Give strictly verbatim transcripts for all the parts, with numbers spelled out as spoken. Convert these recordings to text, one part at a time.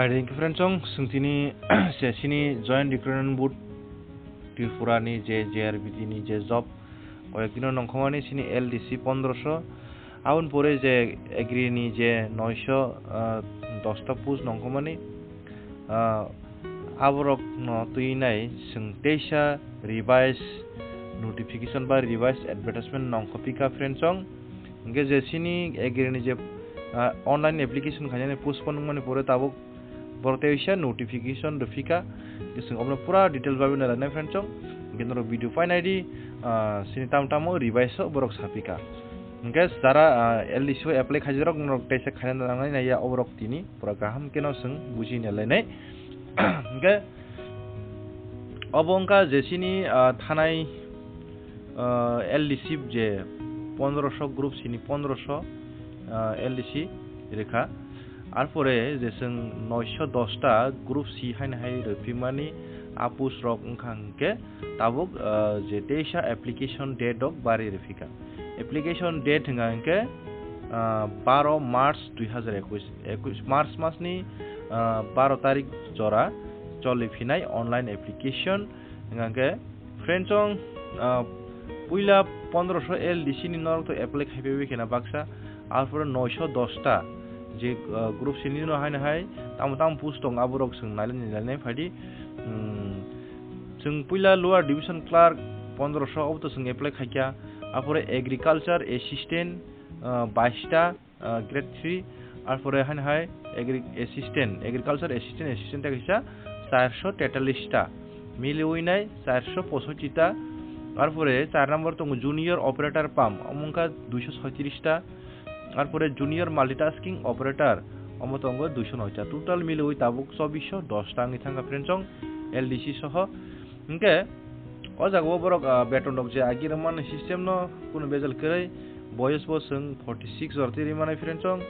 Hai, thank you, friend song. Sung tini se sini Joint Recruitment Board Tripura ni je J R B T ni je job, koyek dino nongkhomani sini L D C pondroso, aboni pore je agri ni je noisho, ah, dosta post nongkhomani, ah, aborok no twi nai sung teisa revise notification ba revise advertisement nongkhopika, friend song. Hingke je sini agri ni je, ah, online application khainani post phone wngmani pore tabuk borok teisa notification rwphika. Hingke chwng obono pura details bai nailai nai, friend song. Hingke norok video painai di, ah, sini tamo tamo revise o borok sapika. Hingke jara, ah, L D C o apply khaijak rok norok teisa khaina nangnai nai ya oborok tini pura kaham keno chwng buji nailai nai. Hingke obo wngkha je sini, ah, thanai, ah, L D C je pondroso, group C ni pondroso, ah, L D C rikha. Arpore je chwng noisho dosta group C haino hai rwphimani a post rok wngkha hingke tabuk, ah, je teisa application date rok bari rwphika. Application date hwnka hingke, ah, baro March dui hazar ekush, ekush March masni, ah, baro tarik jora choli phinai online application hwnka hingke, friend song, ah, puila pondroso L D C ni norok to apply khai phaiwi khena baksa, arpore noisho dosta je, ah, group C ni no haino hai tamo tamo post tong aborok chwng nailai nailai nai phaidi, hmm, chwng puila lower division clerk pondroso obo to chwng apply khaikha, arpore agriculture assistant, ah, baista, ah, grade three, arpore haino hai agri-, assistant, agriculture assistant, assistant ta kisa charso tetallis ta, miliwi nai charso posochi ta, arpore char number tongo junior operator pump, omo wngkha duiso soitris ta, arpore junior multitasking operator, omo tongo duiso noi ta, total miliwi tabuk chobiso dos ta wngwi thangkha, friend song, L D C soho. Hingke o jaga o borok, ah, beton rok je agi rwmani system no kunu bejal kwrwi, boyos bo chwng forty six jora twi rwmani, friend song.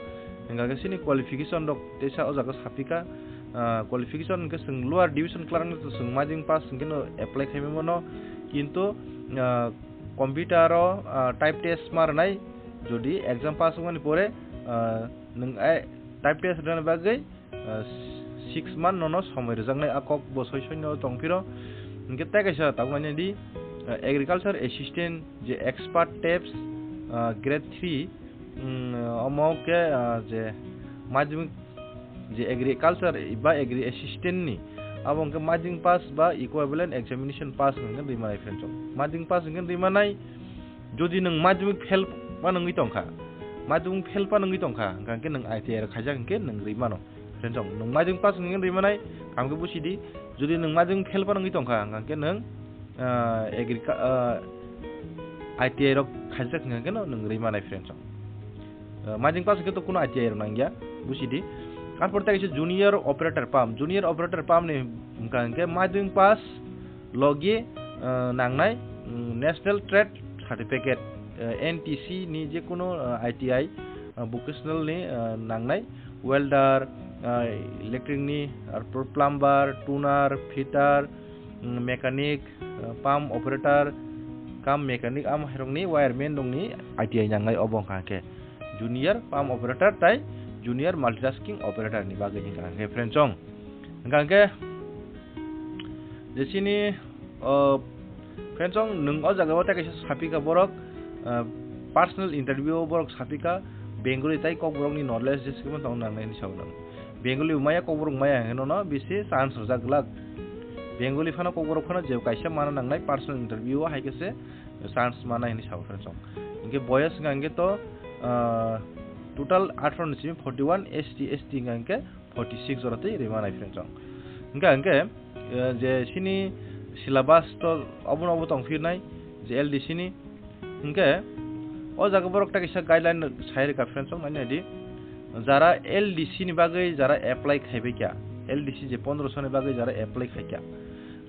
Hingka khe chini qualification rok teisa o jaga sapika, ah, qualification hingke chwng lower division clerk no chwng madhyamik pass hingke no apply khaimani mano, kintu, ah, computer o, ah, type test ma rwnai, jodi exam pass wngmani pore, ah, nwng ai type test rwna bagwi, ah, six month nono somoi rwjaknai a kok bo soi soi no tongphiro. Hingke tei kaisa tabuk nainai di, ah, agriculture assistant je expert tips, ah, grade three, mm, omo khe, ah, je madhyamik je agriculture ba agri assistant ni abo hingke madhyamik pass ba equivalent examination pass hingke rwi manai, friend song. Madhyamik pass hingke rwi manai, jodi nwng madhyamik fail pa nangwi tongkha, madhyamik fail pa nangwi tongkha, hingke nwng I T I rok khaijak hingke nwng rwi mano. Friend song, nwng madhyamik pass hingke rwi manai, kaham khe busi di. Jodi nwng madhyamik fail pa nangwi tongkha, hingke nwng, ah, agrica-, ah, I T I rok khaijak hingke no nwng rwi manai, friend song. Ah, madhyamik pass hingke to kuno I T I rok nangya, busi di. Arpor tei kaisa junior operator pump, junior operator pump ni hingka hingke madhyamik pass logi, ah, nangnai, mm, National Trade Certificate, ah, N T C ni je kuno, ah, I T I, ah, vocational ni, ah, nangnai. Welder, ah, electric ni, arpor plumber, tuner, fitter, mm, mechanic, ah, pump operator, kam mechanic, am hairok ni wireman rok ni I T I nangnai obo hingka khe junior pump operator tai junior multitasking operator ni bagwi hingka khe, friend song. Hingka khe je chini, ah, friend song, nwng o jaga o tei kaisa sapika borok, ah, personal interview o borok sapika, Bengali tai Kokborok ni knowledge jeskima tong nangnai hinwi sao nang. Bengali maya, Kokborok maya hingke nono bisi chance rwjak glak. Bengali phano Kokborok phano je kaisa mana nangnai personal interview o hai khe se chance mana hinwi sao, friend song. Hingke boyos hingka hingke to, ah, total atharo ni simi forty one, S T, S T hingka hingke forty six jora twi rwi manai, friend song. Hingka hingke, eh, je chini syllabus to obono obo tong phirnai je L D C ni. Hingke o jaga borok ta kisa guideline sai rwkha, friend song, nai nai di. Jara L D C ni bagwi jara apply khaibai kha, L D C je pondroso ni bagwi jara apply khai kha,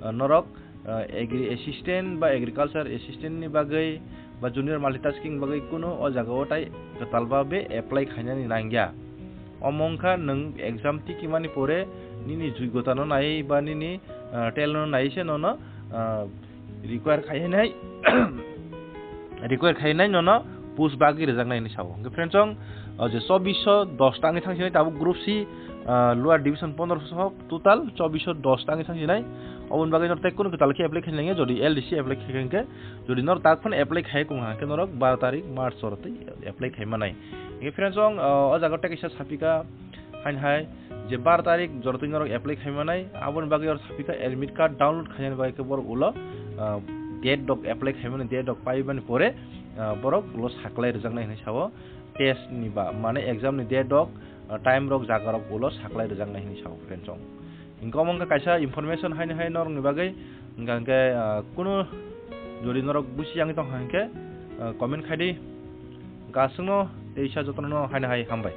ah, norok, ah, agri assistant ba agriculture assistant ni bagwi ba junior multitasking bagwi kuno o jaga o tai kwtal ba be apply khainani nangya. Omo wngkha nwng exam tikimani pore nini jogota no naiwi ba nini, ah, talent no naiwi se nono, ah, require khainai, require khainai nono post bagwi rwjaknai hinwi sao. Hwnkhe friend song, o je chobbish dos ta wngwi thangsinai tabuk group C, ah, lower division pondro so total chobbish o dos tang sanjinai. Oboni bagwi nor tei kunu kwtal khe apply khainai, jodi L D C apply khai khe, jodi nor tak phano apply khai kung ha khe norok baro tarik March oro tei apply khai manai. Hingke friends, ong, ah, o jaga tei kaisa sapika hain hai je baro tarik joro tei norok apply khai manai, aboni bagwi oro sapika admit card download khainani bagwi khe borok ulo, ah, date dok apply khai mani, date dok pai mani pore, ah, borok ulo saklai rwjaknai hinwi sao. Test ni ba, mane exam ni date rok, ah, time rok, jaga rok ulo saklai rwjaknai hinwi sao friends ong. Hingke omo wngkha kaisa information haini hai norok ni bagwi, hingka hingke, ah, kunu jodi norok busi yang tong hingke, ah, comment khai di. Hingke aswkno teisa jotono haini hai hambai.